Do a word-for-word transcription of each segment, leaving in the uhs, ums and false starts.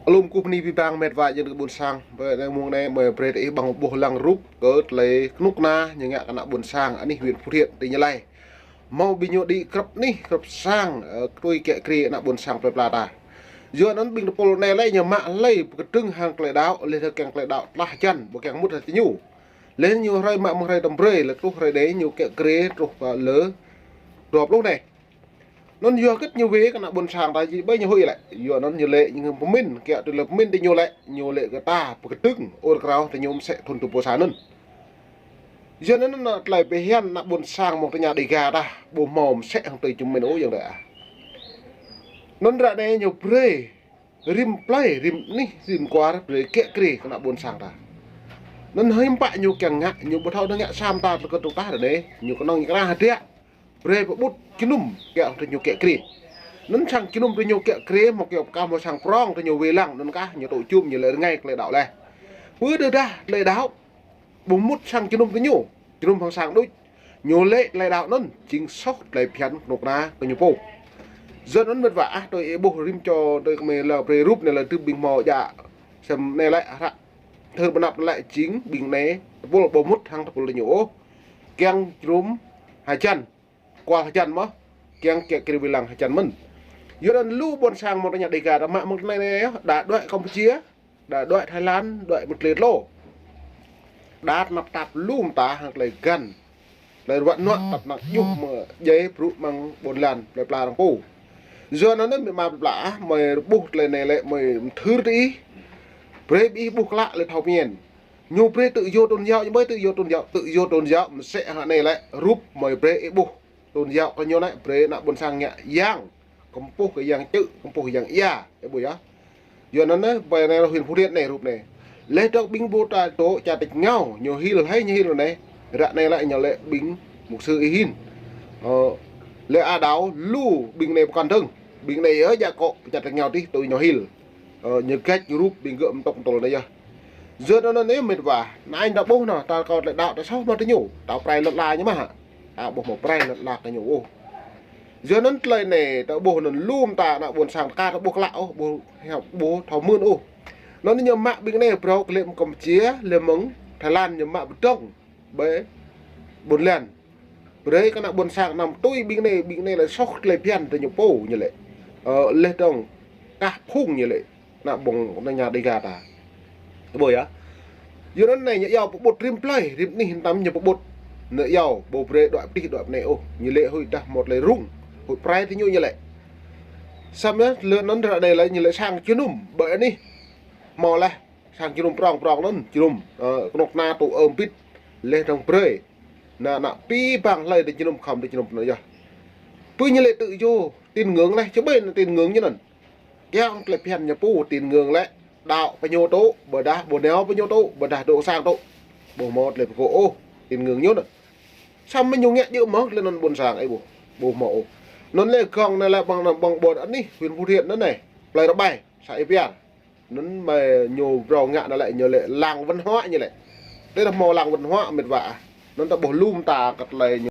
Alum kuh ni pi bang met wa jing ƀôn sang, ƀơi anai mông anai mơi brơi ih ƀơ̆ng ƀuh lăng rup kơ tơlơi kơnuk kơna ñu ngă kơ ană ƀôn sang anih huyện Phú Thiện tỉnh Gia Lai. Hmâo ƀing ñu đĭ krăp anih krăp sang, ơ, tui kiă kriê ană ƀôn sang plơi pla ta. Yua anŭn ƀing tơpul anai lĕ ñu mă hlơi pơkơdơ̆ng hăng tơlơi đaŏ, lĕ thơ kiăng tơlơi đaŏ tlah hơjăn, ƀu kiăng mŭt hăng tơñu. Lĕ ñu hrơi mă mơ̆ng hrơi tơm brơi, lĕ truh hrơi đe ñu kiă kriê truh pơ lơ dua pluh anai. Anŭn yua kơ ñu wê kơ ană ƀôn sang ta či ƀơi ñu huĭ lĕ. Yua anŭn ñu lĕ ñu pơmĭn, kiă tui lĕ pơmĭn tơ ñu lĕ, ñu lĕ kơ ta pơkơdơ̆ng ur krao tơ ñu mơsĕ thun tơpul sa anŭn. Yua anŭn anŭn tơlơi pơhiăp ană ƀôn sang mơ̆ng tơña Dega ta, ƀu hmâo mơsĕ hăng tui čơmĭn ôh yang đa. Anŭn ră anai ñu brơi rĭm plơi, rĭm anih, rĭm kuar, brơi kiă kriê kơ ană ƀôn sang ta. Anŭn hiư̆m pă ñu kiăng ngă, ñu ƀu thâo ngă sa mơta tơlơi kơtŭk tah ră anai, ñu kơnơ̆ng ñu kơnang hơdră. Brơi pơƀut jơnum kiăng tơ ñu kiă kriê. Anŭn sang jơnum tơ ñu kiă kriê, hmâo kiăng pơkă hmâo sang prong tơ ñu wê lăng, anŭn kah ñu tŭ jum ñu lĕ rơngai tơlơi đaŏ lĕ. Pơ tơdah tơlơi đaŏ ƀu mŭt sang jơnum tơ ñu, jơnum hăng sang đôč. Ñu lĕ tơlơi đaŏ anŭn jing soh tơlơi phiăn kơnuk kơna kơ ñu pô. Yua anŭn met wa ah, tui ih ƀuh rĭm čô tui kơ mơi lơ brơi rup anai lĕ tơl ƀing hmâo djă sem anai lĕ hră thơ ƀơnăp lĕ jing ƀing anai tơpul ƀu mŭt hăng tơpul tơ ñu ôh. Kiăng jơnum hơjăn, kual hơjăn mơ̆n, kiăng kiă kriê wê lăng hơjăn mơ̆n. Yua anŭn lu ƀôn sang mơ̆ng tơña Dega ta mă mơ̆ng tơnai anai yơh, đa đuaĭ Campuchia, đa đuaĭ Thái Lan, đuaĭ mơ̆ng tơlơi tlô. Đa tơnap tap lu mơta hăng tơlơi găn. Tơlơi ruă nuă tap năk juh mơ̆ djai brŭ mơ̆ng ƀôn lan plơi pla arăng pô. Yua anŭn met wa plơi pla ah, mơi ƀuh tơlơi anai lĕ mơi mơthưr tơ ih. Brơi ƀing ih ƀuh klă lĕ thâo pơmĭn. Ñu brơi tự do tôn giáo, ñu ƀơi tự do tôn giáo, tự do tôn giáo mơsĕ hăng anai lĕ rup mơi brơi ih ƀuh. Tôn giáo kơ ñu anai brơi ană ƀôn sang ngă yang, kơmpôh kơ yang čư̆, kơmpôh yang ia, ih ƀuh yơh. Yua anŭn anai, ƀơi anai huyện Phú Thiện anai rup anai. Lĕ dŏ ƀing ƀu ta dŏ čar tač rơngiao, ñu hil hai ñu hil anai. Ră anai lĕ ñu lĕ ƀing mục sư ih hin. Ơ, lĕ a đaŏ lu ƀing anai pơkŏn dơ̆ng. Ƀing anai yơh djă akŏ pơ čar tač rơngiao tih tui ñu hil. Ơ, ñu gač rup ƀing gơ̆ mơtŏk mơtŏl anai yơh. Yua anŭn anai met wa, anai ta ƀuh anŭn, ta kơ tơlơi đaŏ ta soh mă tơ ñu, ta pơrai lŏn ala ñu mơ̆n hă. Ta ƀuh mă pơrai lŏn ala kơ ñu ôh. Yua anŭn tơlơi anai ta ƀuh anŭn lu mơta ană ƀôn sang ta ka ta ƀuh klă ôh, ƀuh hiăp ƀuh thâo mưn ôh. Anŭn ñu mă ƀing anai phrâo kơ lĕ mơ̆ng Campuchia, lĕ mơ̆ng Thái Lan ñu mă pơdơ̆ng ƀơi ƀôn lan. Brơi kơ ană ƀôn sang anăm tui ƀing anai, ƀing anai lĕ soh tơlơi phiăn tơ ñu pô ñu lĕ. Ơ, lĕ dơ̆ng kah phung ñu lĕ. Ană ƀôn tơña Dega ta. Ih ƀuh yơh. Yua anŭn anai ñu iâu pơƀut rĭm plơi, rĭm anih hiư̆m tam ñu pơƀut. Ñu iâu ƀu brơi đuaĭ pơtih đuaĭ pơnai ôh. Ñu lĕ huĭ dah mơ̆ tơlơi rŭng. Huĭ pơrai tơ ñu ñu lĕ. Samơ̆ lĕ anŭn ră anai lĕ ñu lĕ sang jơnum ƀơi anih. Hmâo lĕ sang jơnum prong prong anŭn, jơnum, ơ, kơnuk kơna tŭ ơm bit. Lĕ dơ̆ng brơi. Anŭn anŭn pi bang hlơi tơ jơnum khŏm tơ jơnum anŭn yơh. Pơ ñu lĕ tự do, tín ngưỡng lĕ, či ƀơi anŭn tín ngưỡng ñu anŭn. Kiăng tơlơi phiăn ñu pô tín ngưỡng lĕ, đaŏ pơ ñu tŭ, ƀôdah ƀu nao pơ ñu tŭ, ƀôdah dŏ sang tŭ. Ƀu hmâo tơlơi pơkŏ ôh, tín ngưỡng ñu anŭn. Samơ̆ ñu ngă djơ̆ mơ̆ tơlơi anŭn ƀôn sang ih ƀuh, ƀu hmâo ôh. Anŭn lĕ gơ̆ng anai lĕ ƀơ̆ng anŭn ƀơ̆ng ƀôn anih, huyện Phú Thiện anŭn anai, plơi Rơbai, xã Ia Piar. Anŭn mơi ñu phrâo ngă anŭn lĕ ñu lĕ làng văn hóa ñu lĕ. Tơdah hmâo làng văn hóa met wa ah. Anŭn ta ƀuh lu mơta kơ tơlơi ñu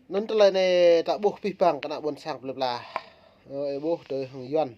Anŭn tơlơi anai ta ƀuh abih bang kơ ană ƀôn sang plơi pla. Ơ, ih ƀuh tơlơi hăng Yuan,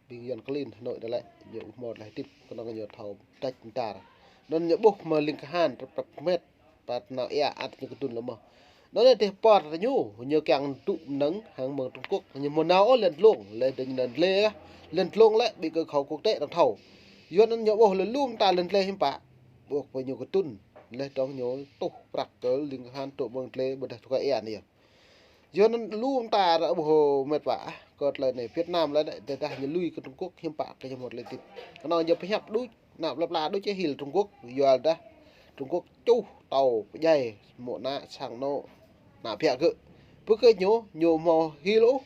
ƀing Yuan klin Hà Nội anai lĕ, ñu ƀuh hmâo tơlơi hơdip, kơnơ̆ng ñu thâo pơtač pơtar. Anŭn ñu ƀuh hmâo ling kahan, rơp rơp met, pă tơnao ia ăt ñu kơdŭn lơ̆m mơ̆n. Anŭn anai tơpă tơpă ñu, ñu kiăng tŭ mơnơ̆ng hăng mơ̆ng Trung Quốc, ñu hmâo nao ôh lŏn dlông, lĕ dơ̆ng lŏn dlê kah, lŏn dlông lĕ ƀing kơ khâu quốc tế arăng thâo. Yuan anŭn ñu ƀuh lĕ lu mơta lŏn dlê hiư̆m pă, ƀuh pơ ñu kơdŭn, laih dơ̆ng ñu tuh prăk kơ ling kahan tŭ mơ̆ng dlê ƀôdah tŭ kơ ia anai yơh. Yuan anŭn lu mơta ră ƀuh met wa ah, kơ tơlơi anai Việt Nam lĕ đe, tơdah ñu lui kơ Trung Quốc hiư̆m pă kơ ñu hmâo tơlơi hơdip. Kơnơ̆ng ñu pơhiăp đôč, ană plơi pla đôč ih hil Trung Quốc, yua dah Trung Quốc čuh tâo pơdjai mơ̆ng ană sang anŏ, ană ƀiă gơ̆. Pơ kơ ñu, ñu hmâo hil ôh.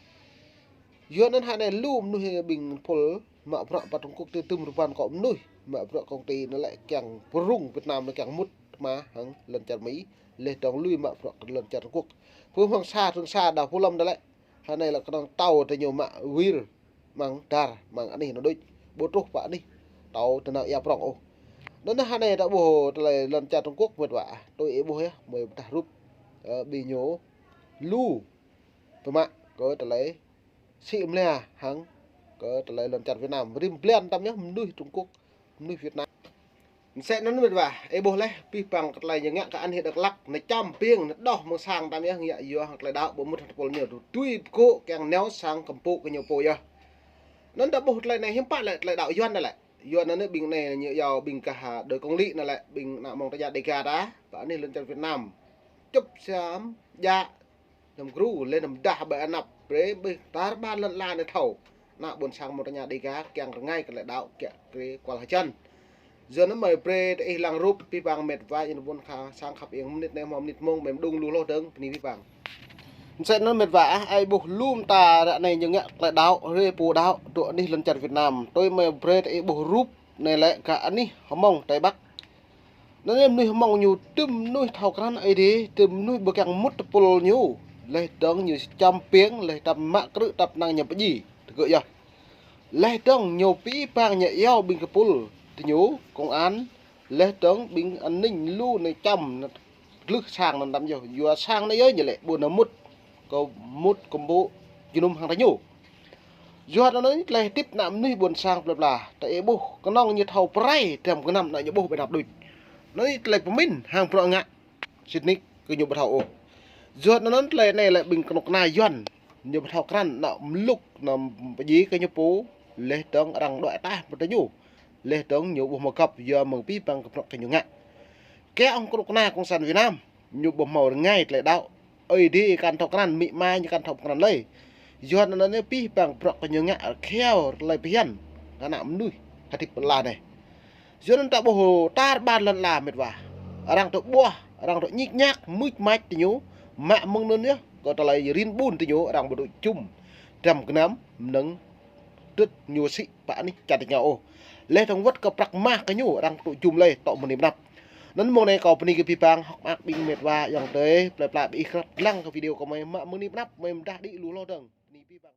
Yuan anŭn hă anai lu mơnuih ƀing pul mă bruă pơ Trung Quốc tơtŭm rơbăn kơ mơnuih, mă bruă công ty anŭn lĕ kiăng pơrŭng Việt Nam anŭn kiăng mŭt tơma hăng lŏn čar Mi, laih dơ̆ng lui mă bruă kơ lŏn čar Trung Quốc. Pơ hmăng sa, Trường Sa đa pơlŏm đa lĕ. Hă anai lĕ kơnơ̆ng tâo tơ ñu mă wir, mơ̆ng dar, mơ̆ng anih anŭn đôč. Ƀu truh pơ anih tâo tơnao ia prŏng ôh. Anŭn hă anai ta ƀuh tơlơi lŏn čar Trung Quốc met wa ah, tui ih ƀuh yơh, mơi pơdah rup, ơ, ƀing ñu lu pơmă kơ tơlơi sĭ mlia hăng kơ tơlơi lŏn čar Việt Nam. Rĭm blan tam yơh mơnuih Trung Quốc, mơnuih Việt Nam. Mơsĕ anŭn met wa, ih ƀuh laih, abih bang kơ tơlơi ñu ngă kơ anih Dak Lak, ñu čăm ƀing, ñu đoh mơ̆ng sang tam yơh ngă yua hăng tơlơi đaŏ ƀu mŭt hăng tơpul ñu, tui pơkŏ kiăng nao sang kơmpŭ kơ ñu pô yơh. Anŭn ta ƀuh tơlơi anai hiư̆m pă lĕ tơlơi đaŏ Yuan anŭn lĕ. Yuan anŭn ƀing anai ñu yua ƀing kah đơi công lý anŭn lĕ, ƀing ană mơ̆ng tơña Dega ta, pơ anih lŏn čar Việt Nam. Čŭp siam, djă, năm gru, lĕ năm dah ƀơi anăp, brơi ƀơi tar ƀar lŏn la anai thâo. Ană ƀôn sang mơ̆ng tơña Dega, kiăng rơngai kơ tơlơi đaŏ, kiăng kơ kual hơjăn. Yua anŭn mơi brơi tơ ih lăng rup, abih bang met wa, ih ƀuôn kha, sang khăp ih mơnit anai, hmâo mơnit mông, mơi mơđung lu hloh dơ̆ng, bơni abih bang. Mơsĕ anŭn met wa ah, ih ƀuh lu mơta ră anai ñu ngă tơlơi đaŏ, hrơi pô đaŏ, tŭ anih lŏn čar Việt Nam. Tui mơi brơi tơ ih ƀuh rup, anai lĕ kơ anih hmâo Tây Bắc. Anŭn anai mơnuih hmâo ñu tơm mơnuih thâo krăn Ơi Adai, tơm mơnuih ƀu kiăng mŭt tơpul ñu. Laih dơ̆ng ñu čăm ƀing, laih dơ̆ng mă krư̆ tăp năng ñu pơdjai. Tơgơ̆ yơh. Laih dơ̆ng ñu abih bang ñu iâu ƀing kơpul tơ ñu, công an, laih dơ̆ng ƀing an ninh lu anai čăm, anŭn glưh sang anŭn tam yơh. Yua sang anŭn yơh ñu lĕ ƀu nao mŭt, kơ mŭt kơmpŭ jơnum hăng tơ ñu. Yua anŭn tơlơi hơdip ană mơnuih ƀôn sang plơi pla, ta ih ƀuh, kơnơ̆ng ñu thâo pơrai, tơm gơnam anŭn ñu ƀuh ƀơi anăp đôč. Anŭn tơlơi pơmĭn hăng bruă ngă, sĭt nik kơ ñu ƀu thâo ôh. Yua anŭn tơlơi anai lĕ ƀing kơnuk kơna Yuan, ñu ƀu thâo krăn, anŭn mlŭk, anŭn pơdjai kơ ñu pô, laih dơ̆ng arăng đuaĭ ataih pơ tơ ñu. Laih dơ̆ng ñu ƀu hmâo găp yua mơ̆ng abih bang kơ bruă kơ ñu ngă. Kơ ƀing kơnuk kơna cộng sản Việt Nam, ñu ƀu hmâo rơngai tơlơi đaŏ. Ơi Adai kăn thâo krăn, amĭ ama ñu kăn thâo krăn lơi. Yua anŭn anai abih bang bruă kơ ñu ngă rơkhiao tơlơi phiăn kơ ană mơnuih hơdip ƀơi lŏn anai. Yua anŭn ta ƀuh tar ƀar lŏn la met wa. Arăng tơ ƀuah, arăng tơ ñik ñak, mưč mač tơ ñu, mă mơ̆ng anŭn yơh, kơ tơlơi rin ƀun tơ ñu, arăng ƀu tŭ jum. Tơm gơnam, mơnơ̆ng tŭt ñu sĭ pơ anih čar tơña ôh. Laih dơ̆ng wơ̆t kơ prăk mah kơ ñu, arăng tŭ jum laih, tŏ mơni mơnăp. Anŭn mơ̆ng anai kâo bơni kơ abih bang, hơ̆k mơak ƀing met wa, ayŏng adơi, plơi pla ƀing ih krăp lăng kơ video kâo mơi mă mơni mơnăp, mơi mơdah đĭ lu hloh dơ̆ng. Bơni abih bang.